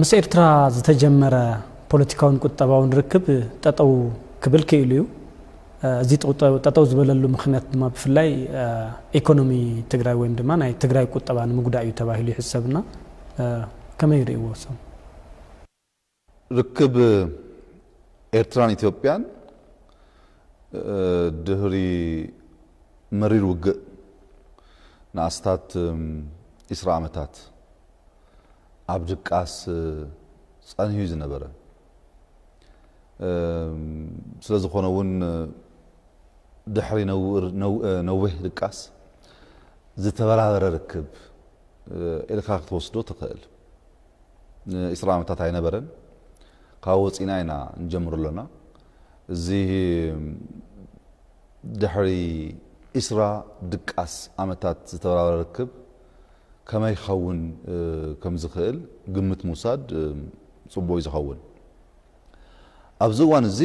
ምስ ኤርትራ ዝተጀመረ ፖለቲካውን ቁጠባውን ርክብ ጠጠው ክብል ክኢሉ እዩ። እዚ ጠጠው ዝበለሉ ምኽንያት ድማ ብፍላይ ኢኮኖሚ ትግራይ ወይም ድማ ናይ ትግራይ ቁጠባ ንምጉዳእ እዩ ተባሂሉ ይሕሰብና። ከመይ ይርእይዎ እሶም? ርክብ ኤርትራን ኢትዮጵያን ድህሪ መሪር ውግእ ንኣስታት ኢስራ ዓመታት ኣብ ድቃስ ጸኒሑ ዝነበረ ስለ ዝኾነ እውን ድሕሪ ነዊሕ ድቃስ ዝተበራበረ ርክብ ኢልካ ክትወስዶ ትኽእል። ኢስራ ዓመታት ኣይነበረን። ካብ ወፂና ኢና ንጀምር ኣለና። እዚ ድሕሪ ኢስራ ድቃስ ዓመታት ዝተበራበረ ርክብ ከመይ ክኸውን ከም ዝኽእል ግምት ምውሳድ ፅቡቅ እዩ ዝኸውን። ኣብዚ እዋን እዚ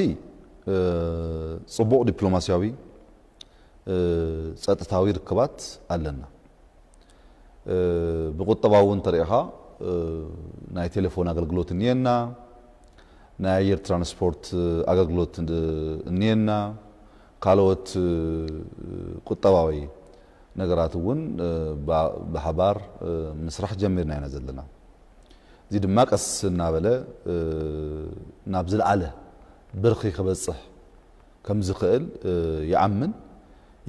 ፅቡቕ ዲፕሎማስያዊ፣ ፀጥታዊ ርክባት ኣለና። ብቁጠባ እውን እንተሪኢኻ ናይ ቴሌፎን ኣገልግሎት እኒኤና፣ ናይ ኣየር ትራንስፖርት ኣገልግሎት እኒኤና፣ ካልኦት ቁጠባዊ ነገራት እውን ብሓባር ምስራሕ ጀሚርና ኢና ዘለና። እዚ ድማ ቀስ እናበለ ናብ ዝለዓለ ብርኺ ክበፅሕ ከም ዝኽእል ይኣምን፣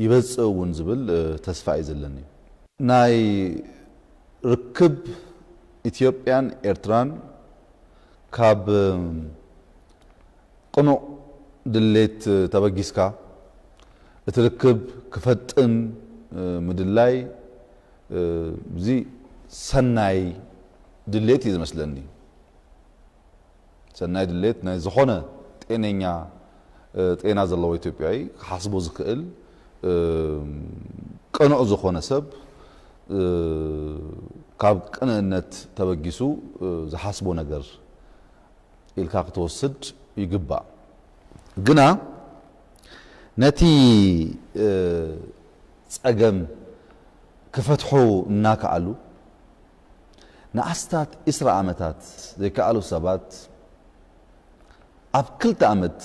ይበፅእ እውን ዝብል ተስፋ እዩ ዘለኒ። ናይ ርክብ ኢትዮጵያን ኤርትራን ካብ ቅኑዕ ድሌት ተበጊስካ እቲ ርክብ ክፈጥን ምድላይ እዚ ሰናይ ድሌት እዩ ዝመስለኒ። ሰናይ ድሌት ናይ ዝኾነ ጤነኛ ጤና ዘለዎ ኢትዮጵያዊ ክሓስቦ ዝኽእል ቅኑዕ ዝኾነ ሰብ ካብ ቅንእነት ተበጊሱ ዝሓስቦ ነገር ኢልካ ክትወስድ ይግባእ። ግና ነቲ ጸገም ክፈትሑ እናከኣሉ ንኣስታት ኢስራ ዓመታት ዘይከኣሉ ሰባት ኣብ ክልተ ዓመት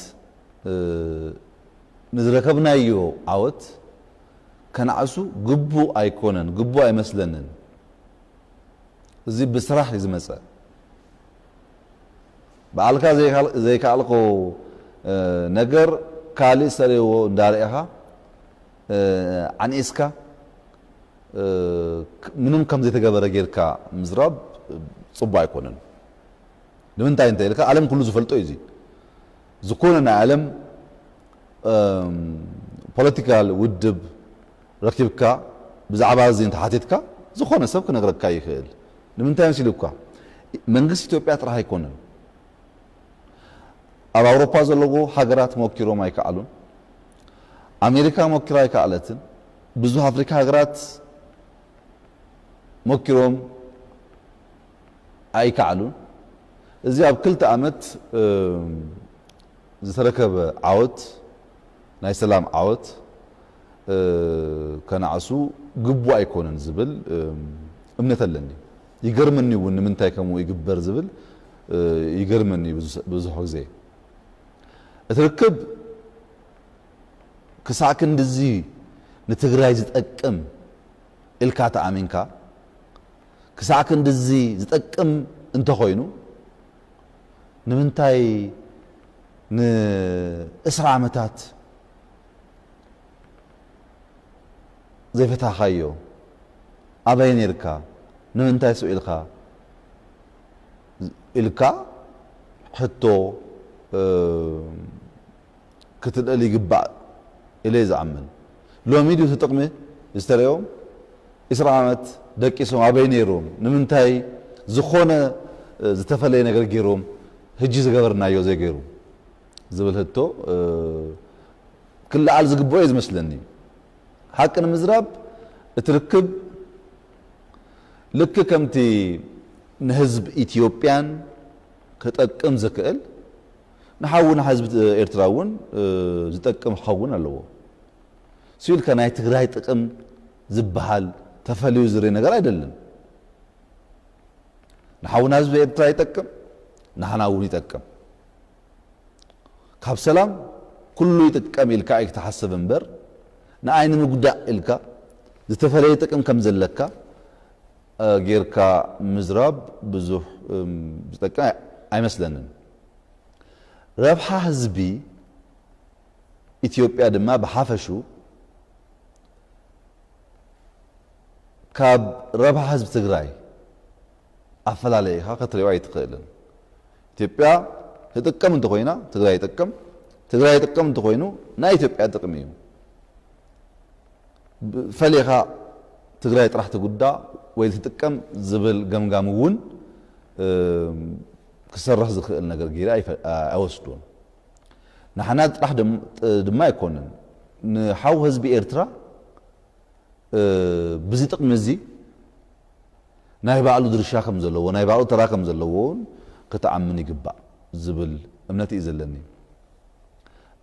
ንዝረከብናዮ ዓወት ከነዕሱ ግቡእ ኣይኮነን፣ ግቡእ ኣይመስለንን። እዚ ብስራሕ እዩ ዝመፀ። በዓልካ ዘይከኣልኮ ነገር ካሊእ ሰሪዎ እንዳርኢኻ ዓኒስካ ምንም ከም ዘይተገበረ ጌርካ ምዝራብ ፅቡቅ ኣይኮነን። ንምንታይ እንተ ኢልካ ዓለም ኩሉ ዝፈልጦ እዩ። እዚ ዝኾነ ናይ ዓለም ፖለቲካል ውድብ ረኪብካ ብዛዕባ እዚ እንተሓቲትካ ዝኾነ ሰብ ክነግረካ ይኽእል። ንምንታይ መሲሉካ? መንግስቲ ኢትዮጵያ ጥራሕ ኣይኮነን። ኣብ ኣውሮፓ ዘለዎ ሃገራት ሞኪሮም ኣይከኣሉን። ኣሜሪካ ሞኪራ ኣይከኣለትን። ብዙሕ ኣፍሪካ ሃገራት ሞኪሮም ኣይከኣሉን። እዚ ኣብ ክልተ ዓመት ዝተረከበ ዓወት ናይ ሰላም ዓወት ከነዕሱ ግቡእ ኣይኮነን ዝብል እምነት ኣለኒ። ይገርመኒ እውን ንምንታይ ከምኡ ይግበር ዝብል ይገርመኒ ብዙሕ ግዜ። እቲ ርክብ ክሳዕ ክንድዚ ንትግራይ ዝጠቅም ኢልካ ተኣሚንካ ክሳዕ ክንድዚ ዝጠቅም እንተኾይኑ ንምንታይ ንእስራ ዓመታት ዘይፈታኻዮ? ኣበይ ነርካ? ንምንታይ ስቕ ኢልካ? ኢልካ ሕቶ ክትልእል ይግባእ ኢለ ዝኣምን። ሎሚ ድዩ እቲ ጥቕሚ ዝተረዮም? ኢስራ ዓመት ደቂሶም ኣበይ ነይሮም? ንምንታይ ዝኾነ ዝተፈለየ ነገር ገይሮም ህጂ ዝገበርናዮ ዘይገይሩ ዝብል ሕቶ ክለዓል ዝግብኦ እዩ ዝመስለኒ። ሓቂ ንምዝራብ እቲ ርክብ ልክ ከምቲ ንህዝብ ኢትዮጵያን ክጠቅም ዝክእል ንሓውና ህዝቢ ኤርትራ እውን ዝጠቅም ክኸውን ኣለዎ። ስኢልካ ናይ ትግራይ ጥቅም ዝበሃል ተፈልዩ ዝርኢ ነገር ኣይደልን። ንሓውና ህዝቢ ኤርትራ ይጠቅም፣ ንሓና እውን ይጠቅም። ካብ ሰላም ኩሉ ይጥቀም ኢልካ ኣይክትሓስብ እምበር፣ ንኣይ ንምጉዳእ ኢልካ ዝተፈለየ ጥቅም ከም ዘለካ፣ እ፣ ጌርካ ምዝራብ ብዙሕ፣ እም፣ ዝጠቅም ኣይ-፣ ኣይመስለንን። ረብሓ ህዝቢ ኢትዮጵያ ድማ ብሓፈሹ ካብ ረብሓ ህዝቢ ትግራይ ኣፈላለይኻ ክትሪኦ ኣይትኽእልን። ኢትዮጵያ ትጥቀም እንተኾይና ትግራይ ይጠቅም፣ ትግራይ ይጠቅም እንተኾይኑ ናይ ኢትዮጵያ ጥቅሚ እዩ። ብ-፣ ፈሊኻ ትግራይ ጥራሕ ትጉዳእ ወይ ትጥቀም ዝብል ገምጋም እውን፣ እም፣ ክሰርሕ ዝኽእል ነገር ገይረ ኣይፈ-፣ ኣይወስዶን። ንሓና ጥራሕ ድም-፣ ጥ-፣ ድማ ኣይኮንን። ንሓው ህዝቢ ኤርትራ፣ እ፣ ብዚ ጥቕሚ እዚ ናይ ባዕሉ ድርሻ ከም ዘለዎ፣ ናይ ባዕሉ ተራ ከም ዘለዎ እውን ክትኣምን ይግባእ ዝብል እምነት እዩ ዘለኒ።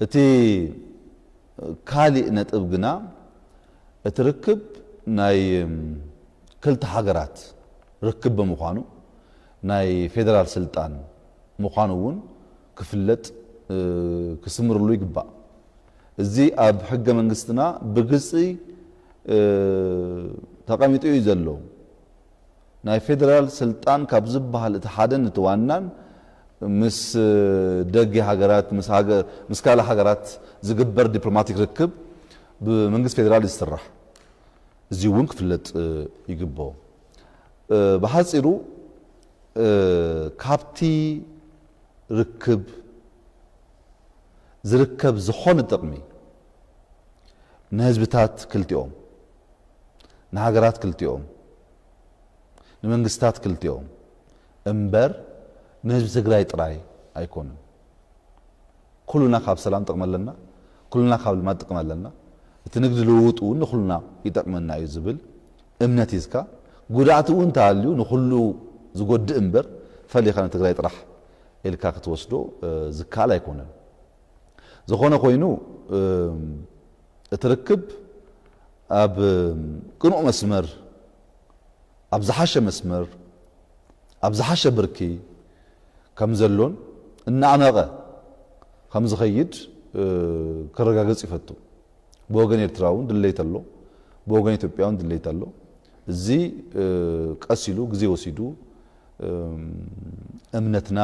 እቲ ካሊእ ነጥብ ግና፣ እቲ ርክብ ናይ፣ እም፣ ክልተ ሃገራት ርክብ ብምዃኑ፣ ናይ ፌደራል ስልጣን ምዃኑ እውን ክፍለጥ፣ እ፣ ክስምርሉ ይግባእ። እዚ ኣብ ሕገ መንግስትና ብግልፂ፣ እ፣ ተቐሚጡ እዩ ዘሎ። ናይ ፌደራል ስልጣን ካብ ዝበሃል እቲ ሓደን እቲ ዋናን ምስ ደገ ሃገራት፣ ምስ ሃገ-፣ ምስ ካልእ ሃገራት ዝግበር ዲፕሎማቲክ ርክብ ብመንግስቲ ፌደራል እዩ ዝስራሕ። እዚ እውን ክፍለጥ፣ እ፣ ይግብኦ። እ፣ ብሓጺሩ፣ እ፣ ካብቲ ርክብ ዝርከብ ዝኾነ ጥቕሚ ንህዝብታት ክልቲኦም፣ ንሃገራት ክልቲኦም፣ ንመንግስታት ክልቲኦም እምበር ንህዝቢ ትግራይ ጥራይ ኣይኮነን። ኩሉና ካብ ሰላም ጥቕሚ ኣለና፣ ኩሉና ካብ ልማት ጥቕሚ ኣለና። እቲ ንግዲ ልውውጥ እውን ንኩልና ይጠቕመና እዩ ዝብል እምነት ሒዝካ፣ ጉድኣት እውን እንተሃልዩ ንኩሉ ዝጎድእ እምበር ፈሊኻ ንትግራይ ጥራሕ ኢልካ ክትወስዶ፣ እ፣ ዝከኣል ኣይኮነን። ዝኾነ ኮይኑ፣ እም፣ እቲ ርክብ ኣብ፣ እም፣ ቅኑዕ መስመር፣ ኣብ ዝሓሸ መስመር፣ ኣብ ዝሓሸ ብርኪ ከም ዘሎን እናኣመቐ ከም ዝኸይድ፣ እ፣ ከረጋግጽ ይፈቱ። ብወገን ኤርትራ እውን ድሌት ኣሎ፣ ብወገን ኢትዮጵያ እውን ድሌት ኣሎ። እዚ፣ እ፣ ቀስ ኢሉ ግዜ ወሲዱ፣ እም፣ እምነትና፣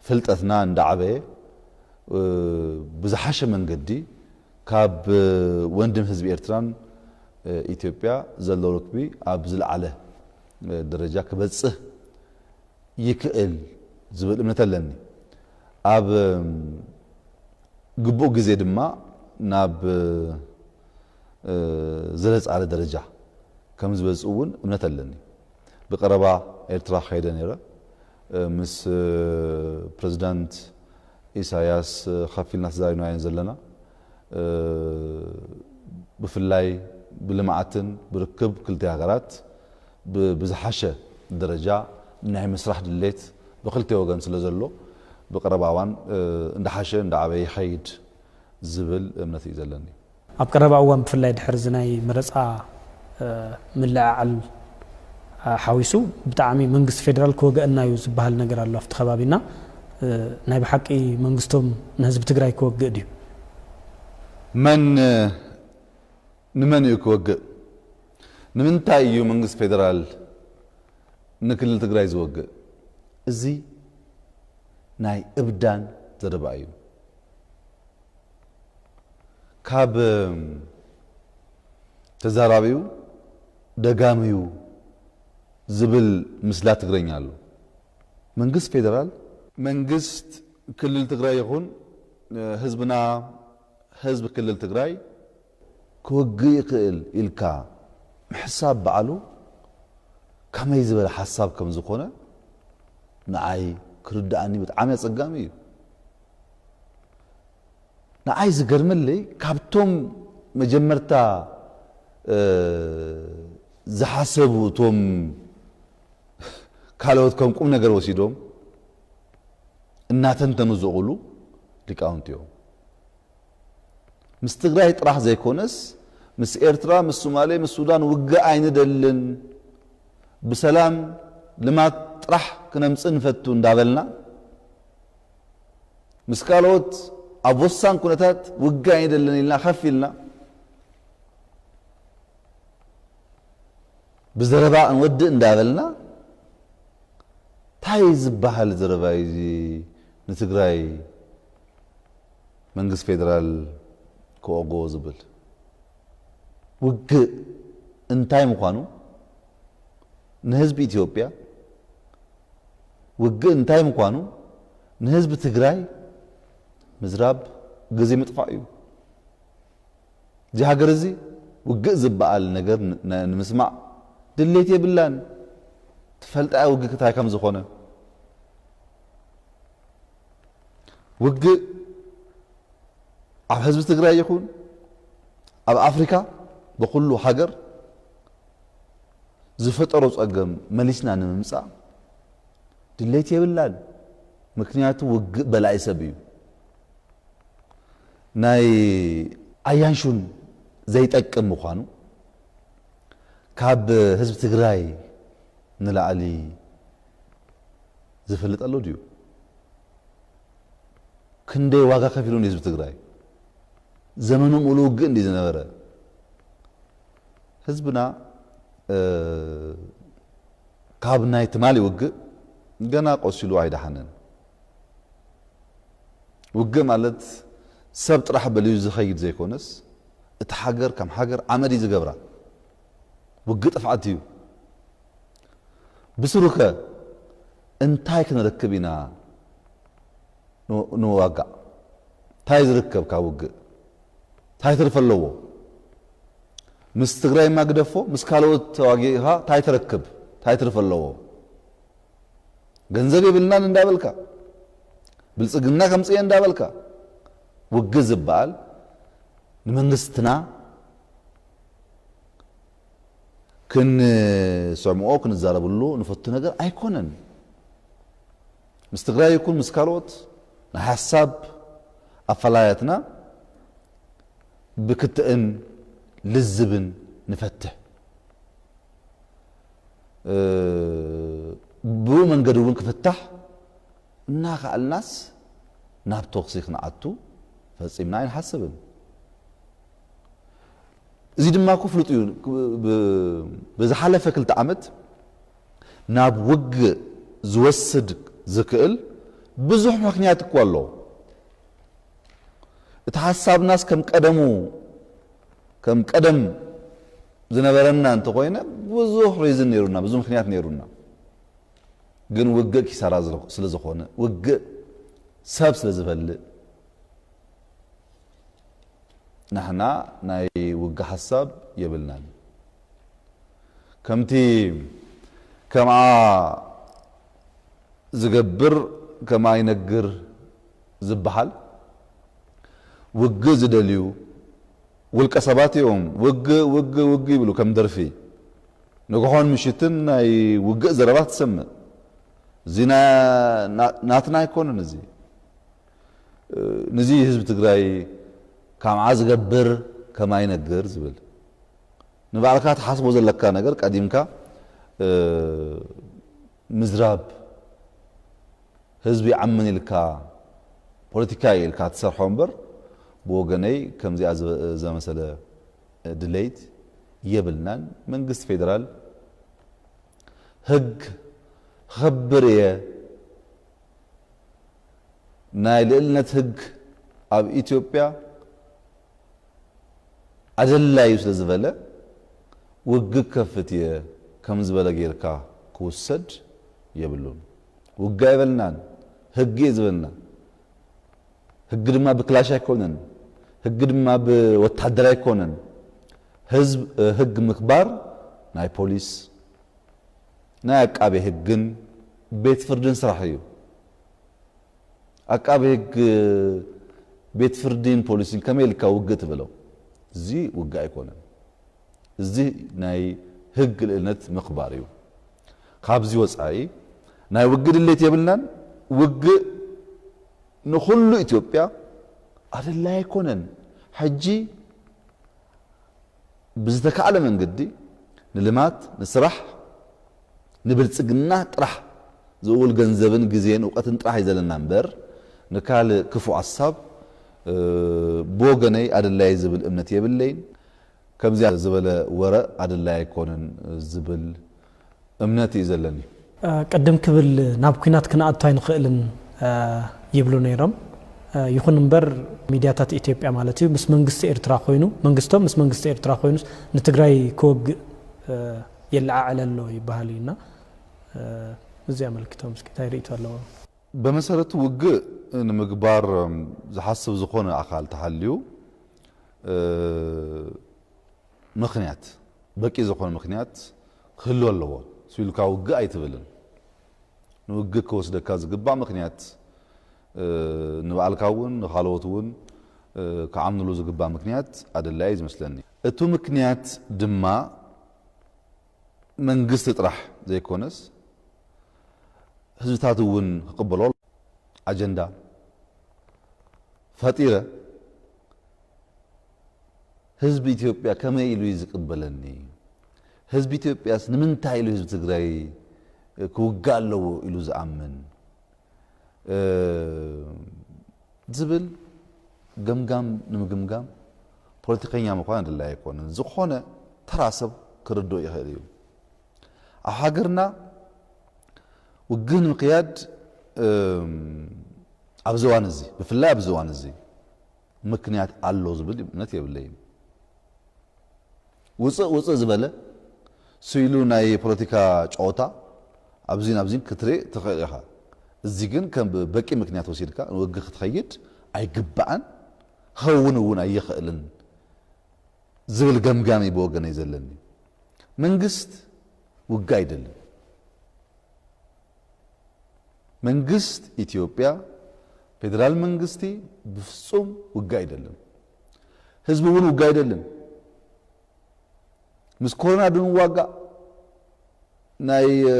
ፍልጠትና እንዳዓበየ፣ እ፣ ብዝሓሸ መንገዲ ካብ ወንድም ህዝቢ ኤርትራን፣ እ፣ ኢትዮጵያ ዘሎ ርክቢ ኣብ ዝለዓለ፣ እ፣ ደረጃ ክበጽህ ይክእል ዝብል እምነት ኣለኒ። ኣብ፣ እም፣ ግቡእ ግዜ ድማ ናብ፣ እ፣ ዝለዓለ ደረጃ ከም ዝበጽእ እውን እምነት ኣለኒ። ብቀረባ ኤርትራ ከይደ ነይረ። እ፣ ምስ፣ እ፣ ፕሬዚዳንት ኢሳያስ፣ እ፣ ከፊልና ተዛሪብናዮን ዘለና። እ፣ ብፍላይ ብልምዓትን ብርክብ ክልተ ሃገራት ብ-፣ ብዝሓሸ ደረጃ ናይ ምስራሕ ድሌት ብክልተ ወገን ስለ ዘሎ፣ ብቀረባ እዋን፣ እ፣ እንዳሓሸ እንዳዓበየ ይኸይድ ዝብል እምነት እዩ ዘለኒ። ኣብ ቀረባ እዋን ብፍላይ ድሕሪ እዚ ናይ መረጻ፣ እ፣ ምልዕዓል፣ እ፣ ሓዊሱ ብጣዕሚ መንግስቲ ፌደራል ክወግአና እዩ ዝበሃል ነገር ኣሎ ኣብቲ ከባቢና። እ፣ ናይ ብሓቂ መንግስቶም ንህዝቢ ትግራይ ክወግእ ድዩ? መን፣ እ፣ ንመን እዩ ክወግእ? ንምንታይ እዩ መንግስቲ ፌደራል ንክልል ትግራይ ዝወግእ? እዚ ናይ እብዳን ዘረባ እዩ። ካብ፣ እም፣ ተዛራቢው ደጋሚው ዝብል ምስላ ትግርኛ ኣሎ። መንግስት ፌደራል፣ መንግስት ክልል ትግራይ ይኹን፣ እ፣ ህዝብና፣ ህዝቢ ክልል ትግራይ ክወግእ ይኽእል ኢልካ ምሕሳብ ባዕሉ ከመይ ዝበለ ሓሳብ ከም ዝኾነ ንዓይ ክርድኣኒ ብጣዕሚ ኣጸጋሚ እዩ። ንዓይ ዝገርመለይ ካብቶም መጀመርታ፣ እ፣ ዝሓሰቡ እቶም ካልኦት ከም ቁም ነገር ወሲዶም እናተንተኑ ዝቕሉ ሊቃውንቲ እዮም። ምስ ትግራይ ጥራሕ ዘይኮነስ ምስ ኤርትራ፣ ምስ ሶማሌ፣ ምስ ሱዳን ውግእ ኣይንደልን፣ ብሰላም ልማት ጥራሕ ክነምጽእ ንፈቱ እንዳበልና፣ ምስ ካልኦት ኣብ ወሳን ኩነታት ውግእ ኣይንደልን ኢልና ከፍ ኢልና፣ ብዘረባ እንወድእ እንዳበልና፣ እንታይ ዝበሃል ዘረባ እዩ እዚ ንትግራይ መንግስቲ ፌደራል ክወግኦ ዝብል? ውግእ እንታይ ምዃኑ ንህዝቢ ኢትዮጵያ፣ ውግእ እንታይ ምዃኑ ንህዝቢ ትግራይ ምዝራብ ግዜ ምጥፋእ እዩ። እዚ ሃገር እዚ ውግእ ዝበሃል ነገር ን-፣ ን-፣ ንምስማዕ ድሌት የብላን። ትፈልጣ ውግእ እንታይ ከም ዝኾነ። ውግእ ኣብ ህዝቢ ትግራይ ይኹን ኣብ ኣፍሪካ ብኩሉ ሃገር ዝፈጠሮ ጸገም መሊስና ንምምጻእ ድሌት የብላን። ምክንያቱ ውግእ በላዒ ሰብ እዩ። ናይ ኣያንሹን ዘይጠቅም ምዃኑ ካብ ህዝቢ ትግራይ ንላዕሊ ዝፈልጥ ኣሎ ድዩ? ክንደይ ዋጋ ከፊሉ ንህዝቢ ትግራይ? ዘመኑ ሙሉ ውግእ እንዲ ዝነበረ ህዝብና፣ እ፣ ካብ ናይ ትማሊ ውግእ ገና ቆሲሉ ኣይደሓነን። ውግእ ማለት ሰብ ጥራሕ በልዩ ዝኸይድ ዘይኮነስ፣ እቲ ሃገር ከም ሃገር ዓመድ እዩ ዝገብራ። ውግእ ጥፍዓት እዩ። ብስሩከ እንታይ ክንረክብ ኢና ን-፣ ንዋጋእ? እንታይ ዝርከብ ካብ ውግእ? እንታይ ትርፊ ኣለዎ? ምስ ትግራይ ማ ግደፎ፣ ምስ ካልኦት ተዋጊእኻ እንታይ ትረክብ? እንታይ ትርፊ ኣለዎ? ገንዘብ የብልናን እንዳበልካ፣ ብልጽግና ከምጽእ እየ እንዳበልካ፣ ውግእ ዝበሃል ንመንግስትና ክንሰምዖ ክንዛረብሉ ንፈቱ ነገር ኣይኮነን። ምስ ትግራይ ይኩን ምስ ካልኦት ናይ ሓሳብ ኣፈላላያትና ብክትእን ልዝብን ንፈትሕ። እ፣ ብኡ መንገዲ እውን ክፍታሕ እናኸኣልናስ ናብ ቶኽሲ ክንኣቱ ፈጺምና ኣይንሓስብን። እዚ ድማ እኮ ፍሉጥ እዩ። ብ-፣ ብዝሓለፈ ክልተ ዓመት ናብ ውግእ ዝወስድ ዝክእል ብዙሕ ምኽንያት እኮ ኣሎ። እቲ ሓሳብናስ ከም ቀደሙ፣ ከም ቀደም ዝነበረና እንተኾይነ ብዙሕ ሪዝን ነይሩና፣ ብዙሕ ምኽንያት ነይሩና። ግን ውግእ ኪሳራ ዝለ-፣ ስለ ዝኾነ፣ ውግእ ሰብ ስለ ዝበልእ፣ ንሕና ናይ ውግእ ሓሳብ የብልናን። ከምቲ ከምኣ ዝገብር ከምኣ ይነግር ዝበሃል፣ ውግእ ዝደልዩ ውልቀ ሰባት እዮም። ውግእ፣ ውግእ፣ ውግእ ይብሉ ከም ደርፊ። ንግሆን ምሽትን ናይ ውግእ ዘረባ ትሰምዕ። እዚ ና-፣ ና-፣ ናትና ኣይኮነን እዚ። እ፣ ነዚ ህዝቢ ትግራይ ከምዓ ዝገብር ከማይ ይነግር ዝብል። ንባዕልካ ትሓስቦ ዘለካ ነገር ቀዲምካ፣ እ፣ ምዝራብ፣ ህዝቢ ይዓምን ኢልካ፣ ፖለቲካ ኢልካ ትሰርሖ እምበር፣ ብወገነይ ከምዚኣ ዝመ-፣ ዘመሰለ ድሌት የብልናን። መንግስቲ ፌደራል ህግ ክኸብር እየ፣ ናይ ልዕልነት ህግ ኣብ ኢትዮጵያ ኣደላዩ ስለ ዝበለ፣ ውግእ ክከፍት እየ ከም ዝበለ ጌርካ ክውሰድ የብሉን። ውግእ ኣይበልናን፣ ህግ እየ ዝበልና። ህግ ድማ ብክላሽ ኣይኮነን፣ ህግ ድማ ብወታደር ኣይኮነን። ህዝብ፣ ህግ ምክባር ናይ ፖሊስ፣ ናይ ኣቃቤ ህግን ቤት ፍርድን ስራሕ እዩ። ኣቃቤ ህግ፣ ቤት ፍርድን ፖሊስን ከመይ ኢልካ ውግእ ትብሎ? እዚ ውግእ ኣይኮነን። እዚ ናይ ህግ ልዕልነት ምኽባር እዩ። ካብዚ ወጻኢ ናይ ውግእ ድሌት የብልናን። ውግእ ንኹሉ ኢትዮጵያ ኣደላይ ኣይኮነን። ሕጂ ብዝተካእለ መንገዲ ንልማት፣ ንስራሕ፣ ንብልጽግና ጥራሕ ዝውል ገንዘብን ግዜን እውቀትን ጥራሕ እዩ ዘለና እምበር፣ ንካልእ ክፉእ ሓሳብ፣ እ፣ ብወገነይ ኣደላይ ዝብል እምነት የብለይን። ከምዚያ ዝበለ ወረ ኣደላይ ኣይኮነን ዝብል እምነት እዩ ዘለኒ። እ፣ ቅድም ክብል ናብ ኲናት ክንኣቱ ኣይንኽእልን፣ እ፣ ይብሉ ነይሮም። እ፣ ይኹን እምበር ሚድያታት ኢትዮጵያ ማለት እዩ ምስ መንግስቲ ኤርትራ ኮይኑ፣ መንግስቶም ምስ መንግስቲ ኤርትራ ኮይኑስ ንትግራይ ክወግእ፣ እ፣ የለዓዕል ኣሎ ይበሃል እዩ እና፣ እ፣ እዚ ኣመልኪቶም እስኪ እንታይ ርእይቶ ኣለዎም? በመሰረቱ ውግእ ንምግባር ዝሓስብ ዝኾነ ኣካል ተሃልዩ፣ እ፣ ምኽንያት፣ በቂ ዝኾነ ምኽንያት ክህሉ ኣለዎ። ስኢልካ ውግእ ኣይትብልን። ንውግእ ክወስደካ ዝግባእ ምኽንያት፣ እ፣ ንባዕልካ እውን ንኻልኦት እውን፣ እ፣ ክዓምንሉ ዝግባእ ምኽንያት ኣደላይ እዩ ዝመስለኒ። እቱ ምኽንያት ድማ መንግስቲ ጥራሕ ዘይኮነስ ህዝብታት እውን ክቕበሎ ኣጀንዳ ፈጢረ፣ ህዝቢ ኢትዮጵያ ከመይ ኢሉ እዩ ዝቕበለኒ? ህዝቢ ኢትዮጵያስ ንምንታይ ኢሉ ህዝቢ ትግራይ ክውጋእ ኣለዎ ኢሉ ዝኣምን? እ፣ ዝብል ገምጋም ንምግምጋም ፖለቲከኛ ምዃን ኣድላይ ኣይኮነን። ዝኾነ ተራ ሰብ ክርድኦ ይኽእል እዩ። ኣብ ሃገርና ውግእ ንምክያድ፣ እም፣ ኣብዚ እዋን እዚ፣ ብፍላይ ኣብዚ እዋን እዚ ምክንያት ኣሎ ዝብል እምነት የብለይን። ውፅእ ውፅእ ዝበለ ስኢሉ ናይ ፖለቲካ ጨወታ ኣብዚን ኣብዚን ክትርኢ ትኽእል ኢኻ። እዚ ግን ከም በቂ ምክንያት ወሲድካ ንውግእ ክትኸይድ ኣይግባእን፣ ክኸውን እውን ኣይኽእልን ዝብል ገምጋም እዩ ብወገነይ ዘለኒ። መንግስት ውግእ ኣይደልን። መንግስት ኢትዮጵያ፣ ፌዴራል መንግስቲ ብፍጹም ውግእ ኣይደልን። ህዝቢ እውን ውግእ ኣይደልን። ምስ ኮሮና ዶ ንዋጋእ፣ ናይ፣ እ፣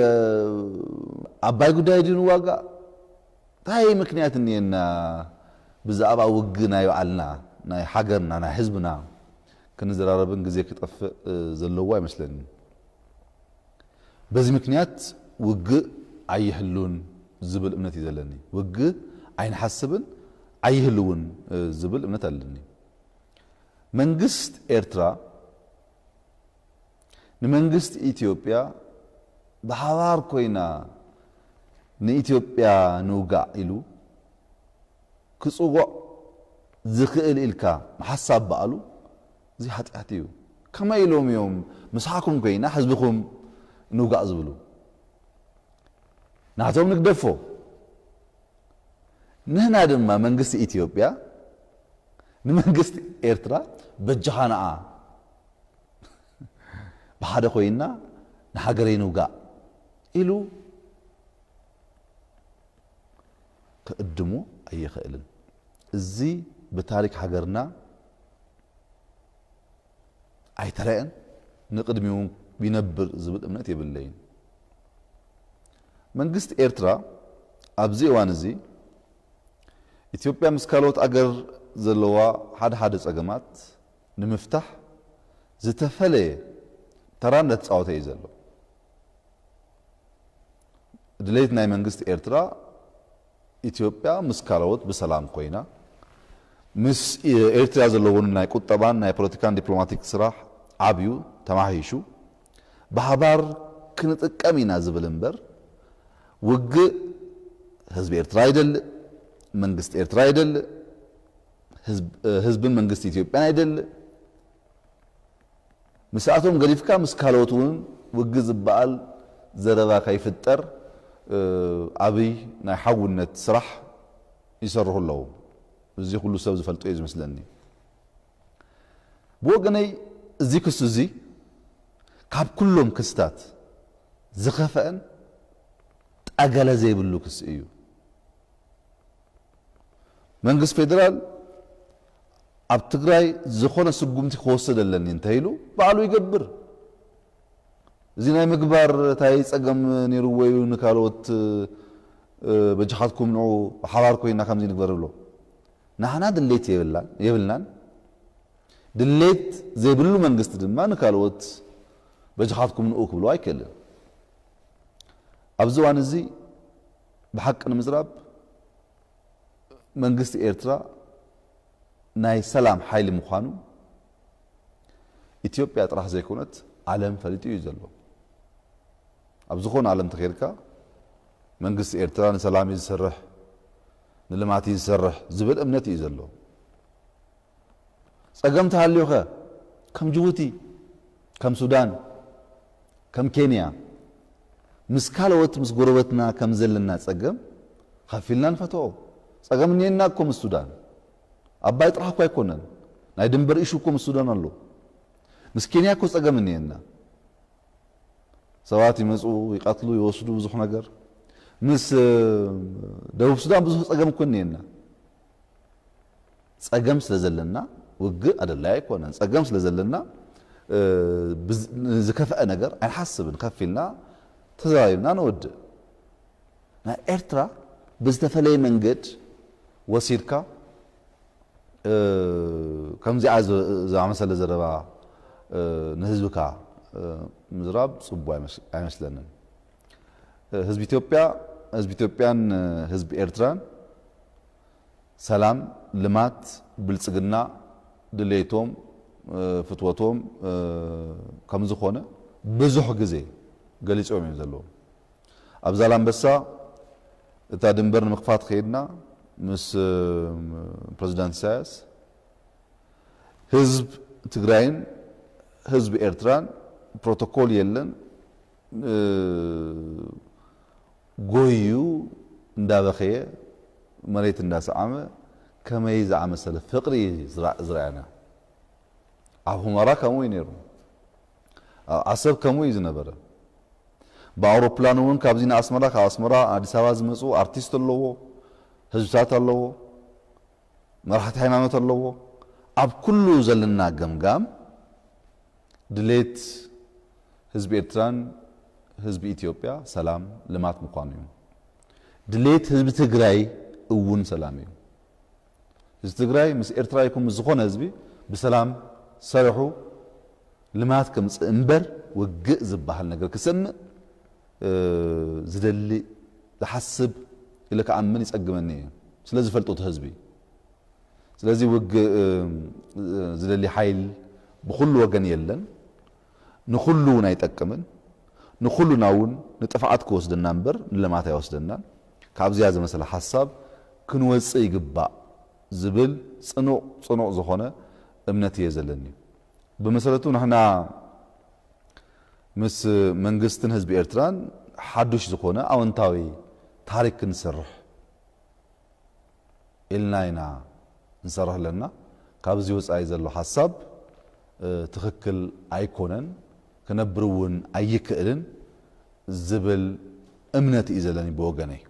ኣባይ ጉዳይ ዶ ንዋጋእ፣ እንታይ ምክንያት እኒኤና ብዛዕባ ውግእ ናይ ባዕልና፣ ናይ ሃገርና፣ ናይ ህዝብና ክንዘራረብን ግዜ ክጠፍእ፣ እ፣ ዘለዎ ኣይመስለንን። በዚ ምክንያት ውግእ ኣይህሉን ዝብል እምነት እዩ ዘለኒ። ውግእ ኣይንሓስብን ኣይህልውን፣ እ፣ ዝብል እምነት ኣለኒ። መንግስት ኤርትራ ንመንግስት ኢትዮጵያ ብሓባር ኮይና ንኢትዮጵያ ንውጋእ ኢሉ ክጽውዕ ዝኽእል ኢልካ ምሓሳብ በኣሉ፣ እዚ ሓጢኣት እዩ። ከመይ ኢሎም እዮም ምሳሕኩም ኮይና ህዝብኹም ንውጋእ ዝብሉ? ናቶም ንግደፎ። ንህና ድማ መንግስቲ ኢትዮጵያ ንመንግስቲ ኤርትራ በጃኻ ንዓ ብሓደ ኮይና ንሃገረይ ንውጋእ ኢሉ ክእድሙ ኣይኽእልን። እዚ ብታሪክ ሃገርና ኣይተረአን፣ ንቕድሚኡ ይነብር ዝብል እምነት የብለይን። መንግስቲ ኤርትራ ኣብዚ እዋን እዚ ኢትዮጵያ ምስ ካልኦት ኣገር ዘለዋ ሓደ ሓደ ጸገማት ንምፍታሕ ዝተፈለየ ተራ እንዳተጻወተ እዩ ዘሎ። ድሌት ናይ መንግስቲ ኤርትራ ኢትዮጵያ ምስ ካልኦት ብሰላም ኮይና፣ ምስ ኤርትራ ዘለውን ናይ ቁጠባን ናይ ፖለቲካን ዲፕሎማቲክ ስራሕ ዓብዩ ተማሓይሹ፣ ብሓባር ክንጥቀም ኢና ዝብል እምበር፣ ውግእ ህዝቢ ኤርትራ ኣይደልእ፣ መንግስቲ ኤርትራ ኣይደልእ፣ ህዝብ-፣ ህዝብን መንግስቲ ኢትዮጵያን ኣይደልእ። ምስኣቶም ገዲፍካ ምስ ካልኦት እውን ውግእ ዝበሃል ዘረባ ከይፍጠር፣ እ፣ ዓብይ ናይ ሓውነት ስራሕ ይሰርሑ ኣለዉ። እዚ ኩሉ ሰብ ዝፈልጦ እዩ ዝመስለኒ። ብወገነይ እዚ ክሱ እዚ ካብ ኩሎም ክስታት ዝኸፍአን ጠገለ ዘይብሉ ክሲ እዩ። መንግስቲ ፌደራል ኣብ ትግራይ ዝኾነ ስጉምቲ ክወስድ ኣለኒ እንተኢሉ ባዕሉ ይገብር። እዚ ናይ ምግባር እንታይ ጸገም ነይርዎ እዩ ንካልኦት፣ እ፣ በጃኻትኩም ንዑ ብሓባር ኮይና ከምዚ ንግበር ብሎ? ንሕና ድሌት የብላን፣ የብልናን። ድሌት ዘይብሉ መንግስቲ ድማ ንካልኦት በጃኻትኩም ንዑ ክብሎ ኣይክእልን። ኣብዚ እዋን እዚ ብሓቂ ንምዝራብ መንግስቲ ኤርትራ ናይ ሰላም ሓይሊ ምዃኑ ኢትዮጵያ ጥራሕ ዘይኮነት ዓለም ፈሊጡ እዩ ዘሎ። ኣብ ዝኾነ ዓለም ተኸይድካ መንግስቲ ኤርትራ ንሰላም እዩ ዝሰርሕ፣ ንልማት እዩ ዝሰርሕ ዝብል እምነት እዩ ዘሎ። ጸገም ተሃልዩኸ ከም ጅቡቲ፣ ከም ሱዳን፣ ከም ኬንያ ምስ ካልኦት ምስ ጎረበትና ከም ዘለና ጸገም ከፊልና ንፈትኦ። ጸገም እኒኤና እኮ ምስ ሱዳን። ኣባይ ጥራሕ እኮ ኣይኮነን። ናይ ድንበር ኢሹ እኮ ምስ ሱዳን ኣሎ። ምስ ኬንያ እኮ ጸገም እኒኤና። ሰባት ይመጹ፣ ይቀትሉ፣ ይወስዱ፣ ብዙሕ ነገር። ምስ ደቡብ ሱዳን ብዙሕ ጸገም እኮ እኒኤና። ጸገም ስለ ዘለና ውግእ ኣደላይ ኣይኮነን። ጸገም ስለ ዘለና ዝከፍአ ነገር ኣይንሓስብን። ከፊልና ተዘራሪብና ንወድእ። ናይ ኤርትራ ብዝተፈለየ መንገድ ወሲድካ ከምዚኣ ዝኣመሰለ ዘረባ ንህዝብካ ምዝራብ ጽቡቅ ኣይመስለንን። ህዝቢ ኢትዮጵያ ህዝቢ ኢትዮጵያን ህዝቢ ኤርትራን ሰላም፣ ልማት፣ ብልጽግና ድሌቶም ፍትወቶም ከምዝኾነ ብዙሕ ግዜ ገሊጾም እዮም ዘለዉ። ኣብ ዛላምበሳ እታ ድንበር ንምኽፋት ከይድና ምስ ፕረዚዳንት ኢሳያስ ህዝብ ትግራይን ህዝብ ኤርትራን ፕሮቶኮል የለን ጎዩ እንዳበኸየ መሬት እንዳሰዓመ ከመይ ዝኣመሰለ ፍቕሪ ዝረኣና። ኣብ ሁመራ ከምኡ እዩ ነይሩ። ኣብ ዓሰብ ከምኡ እዩ ዝነበረ። ብኣውሮፕላን እውን ካብዚ ንኣስመራ ካብ ኣስመራ ኣዲስ ኣበባ ዝመፁ ኣርቲስት ኣለዎ፣ ህዝብታት ኣለዎ፣ መራሕቲ ሃይማኖት ኣለዎ። ኣብ ኩሉ ዘለና ገምጋም ድሌት ህዝቢ ኤርትራን ህዝቢ ኢትዮጵያ ሰላም ልማት ምዃኑ እዩ። ድሌት ህዝቢ ትግራይ እውን ሰላም እዩ። ህዝቢ ትግራይ ምስ ኤርትራ ይኩን ምስ ዝኾነ ህዝቢ ብሰላም ሰሪሑ ልማት ከምፅእ እምበር ውግእ ዝበሃል ነገር ክሰምእ ዝደሊ ዝሓስብ ኢለ ክኣምን ይፀግመኒ እዩ። ስለ ዝፈልጦ እቲ ህዝቢ ስለዚ ውግእ ዝደሊ ሓይል ብኹሉ ወገን የለን። ንኹሉ እውን ኣይጠቅምን። ንኹሉና እውን ንጥፍዓት ክወስደና እምበር ንልማት ኣይወስደናን። ካብዚኣ ዝመሰለ ሓሳብ ክንወፅእ ይግባእ ዝብል ፅኑዕ ፅኑዕ ዝኾነ እምነት እየ ዘለኒ። ብመሰረቱ ንሕና ምስ መንግስትን ህዝቢ ኤርትራን ሓዱሽ ዝኾነ ኣወንታዊ ታሪክ ክንሰርሕ ኢልና ኢና ንሰርሕ ኣለና። ካብዚ ወፃኢ ዘሎ ሓሳብ ትኽክል ኣይኮነን፣ ክነብር እውን ኣይክእልን ዝብል እምነት እዩ ዘለኒ ብወገነይ።